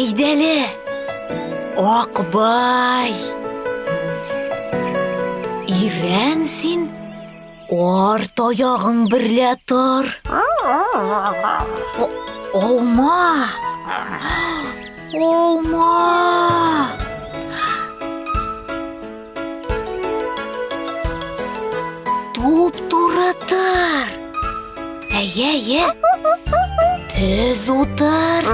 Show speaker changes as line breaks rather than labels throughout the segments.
Әйдәле, Акбай. Ирән син, арт аягың берлә тор. Аума! Аума! Туп-туры тор. Әйе, әйе. Төз утыр.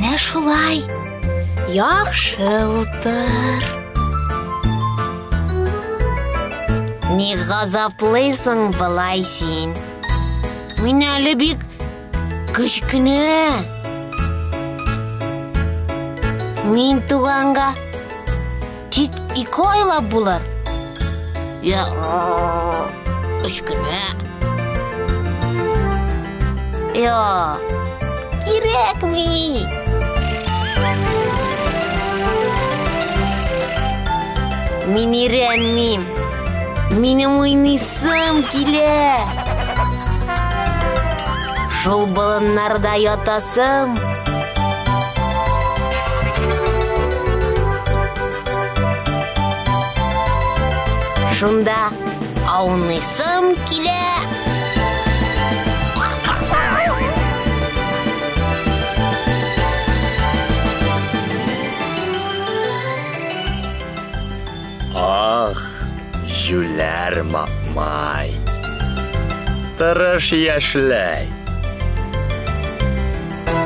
Менә шулай. Яхшы утыр.
Ник газаплыйсың болай син? Мин әле бик кечкенә. Мин туганга тик ике айлап булыр. Я өч кенә. Я кирәкми. Мин өйрәнмим. Минем уйныйсым килә. Шул болыннарда ятасым. Шунда ауныйсым килә.
Ах, җүләр мамай. Тырыш яшьләй.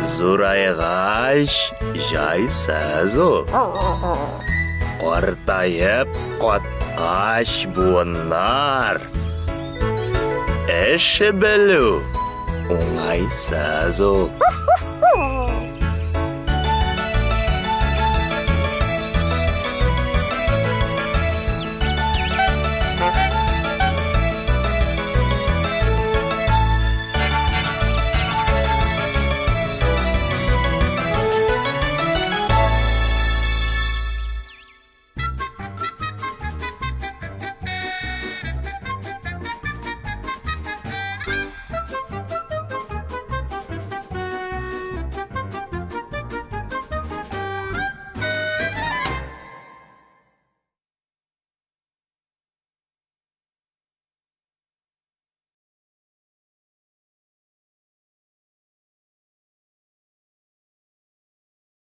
Зурайгач, җайсыз ул. Картаеп каткач буыннар. Эш белү уңайсыз ул.